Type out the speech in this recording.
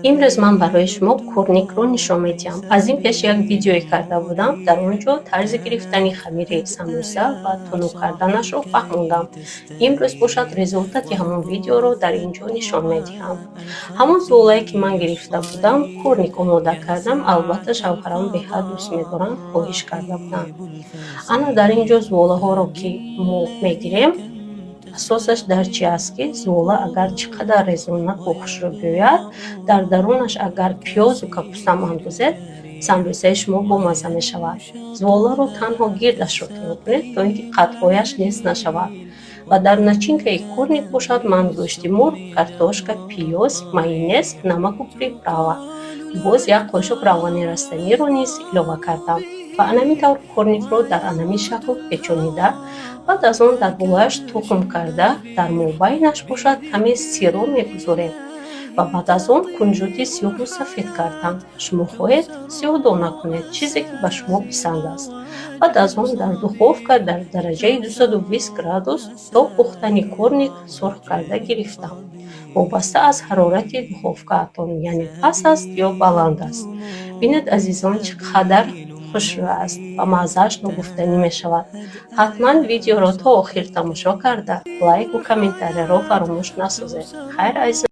Имрӯз ман барои шумо курникро нишон медиҳам. Аз ин пеш як видеое карда будам, дар он ҷо тарзи гирифтани хамири самбуса ва тунук карданашро фаҳмондам. Имрӯз бошад, результати ҳамон видеоро дар ин ҷо нишон медиҳам. Ҳамон зуолае, ки ман гирифта будам, курник омода кардам. Албатта, шавҳарам беҳад дӯст медоранд, хоҳиш карда буданд. Ана дар ин ҷо зуолаҳоро, ки мо мегирем, асосаш дар чи аст, ки зуола агар чӣ қадар резонаку хушрӯ биёяд, дар дарунаш агар пиёзу капустам андозед, самбусаи шумо бомазза мешавад. Зуоларо танҳо гирдашро тунук кунед, то ин ки қадҳояш нест нашавад. Ва дар начинкаи курник бошад, ман гӯшти мурғ, картошка, пиёз, майонез, намаку приправа, боз як қошуқ равғани растаниро низ илова кардам. Ва анамин тавр курникро дар анамин шакл печонида, баъд аз он дар болояш тухм карда, дар мобайнаш бошад каме сырро мегузорем ва баъд аз он кунҷути сиёҳу сафед кардам. Шумо хоҳед, сиёҳдона кунед, чизе ки ба шумо писанд аст. Баъд аз он дар духовка дар дараҷаи 220 градус то пухтани курник сурх карда гирифтам. Вобаста аз ҳарорати духовкаатон, яъне паст аст ё баланд аст. Бинед, азизон, чӣ қадар хушрӯ аст ва маззааш ногуфтанӣ мешавад. Ҳатман видеоро то охир тамошо карда, лайку комментарияро фаромӯш насозед. Хайр, азизон.